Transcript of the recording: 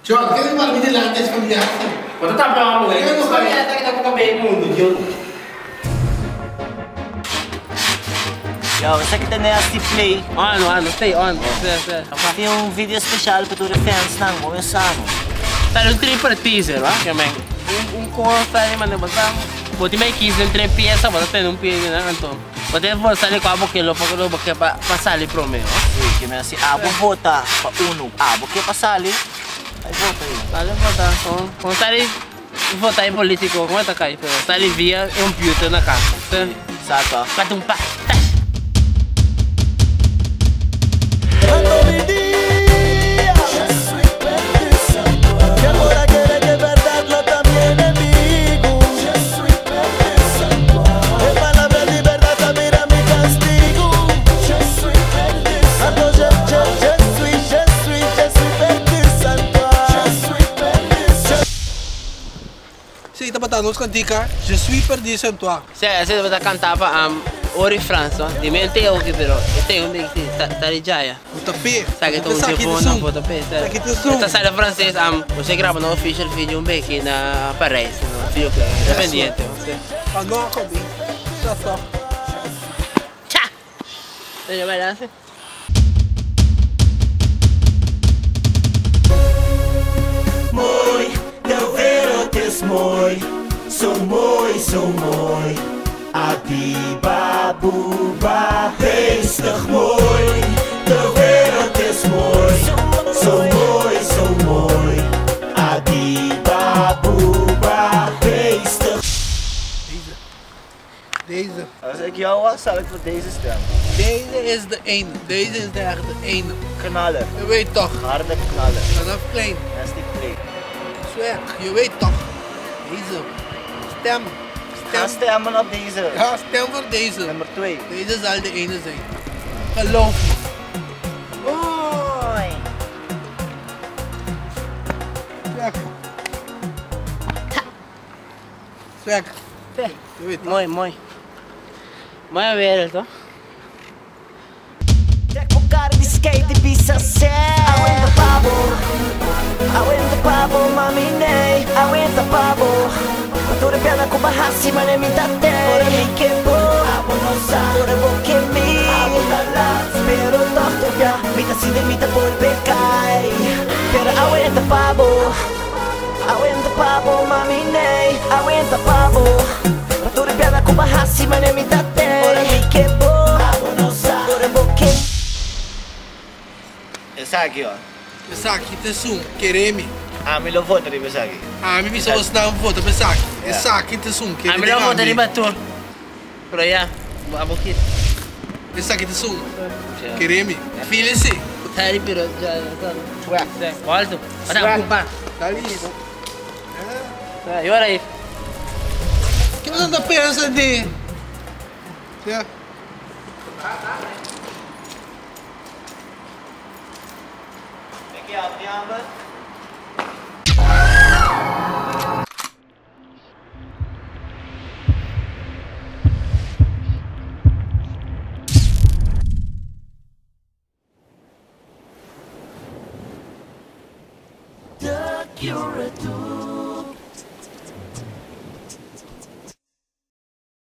John, ken mi manda mi dilanti es familiar aki? Bo ta tapa amo e. Nos familia ta kita ku kabei mundu, John. Yo, esaki ta Nasty Play. On, on, stay on. Tin un video special pa tur e fansnan, bo mes sa no. Ta un triple teaser, wa? Ke men un kos ta manda bo sa bo tin mai kis den tres piesa, bo ta tene un pia nan anto bo ta forsa di kua bo ke lo bo ke pa sali prome, wa? Si, ke men si abo vota pa unu, abo ke pa sali, ai vota ei. Sali vota, kon sali vota e politico, kon e ta kai? Pero sali via computer na kas. Si, sa to. Patum pa, tash! Sí, tabata nos cantica Je suis perdu sans toi. Sí, esei tabata canta pa Ori Frans, no? Di mi el teo aki, pero e teo un big ta ta di djaya. Bo ta pe. Sa ki ta un tefon, bo ta pe. Sa ki ta sun. Ta sali frances, bo graba no official video un beki na Parijs, no? Video clip, independiente. Pa no kobi. Sa toch. Cha! Doña Bailance. Mooi, de wereld is mooi, zo mooi, zo mooi. Adiba, buba, beestig mooi. De wereld is mooi, zo mooi, zo mooi. Adiba, buba, beestig. Deze. Deze. Als ik jou was, zou ik voor deze stemmen. Deze is de ene. Deze is de echte ene. Knallen. Je weet toch. Harde knallen. Vanaf klein. Nasty play. Swag, je weet toch. Deze. Stem. Ga Stem. stemmen op deze. Ja, stem voor deze. Nummer 2. Deze zal de ene zijn. Geloof me. Mooi. Swag. Swag. Je weet toch. Mooi, mooi. Mooie wereld, hoor. Trek elkaar die skate die bisa Aguenta pabo, aguenta pabo, mami nee, aguenta pabo. Tur piana kuba hasi mane mi tate. Ora mi ke bo, abo no sa, ora bo ke mi. Abo ta laat, pero toch toch ja, mi ta si de mi ta volve kai. Pero aguenta pabo, aguenta pabo, mami nee, aguenta pabo. Tur piana kuba hasi mane mi tate. Ora mi ke bo, abo no sa, ora bo ke Esaki, ó. Esaki ta esun, kere mi. Ami lo vota riba esaki. Ami bisa bos nan vota pa esaki. Esaki ta esun, kere Ami lo den vota ami. riba tur. Pero ya, abo kis. Esaki ta esun, kere mi. Feel ese. Harry pero ya ya Swag. Waldo. Para pumpa. Ta listo. Y ora ahí. Ke bo ta pensa di? Ya. The Curator.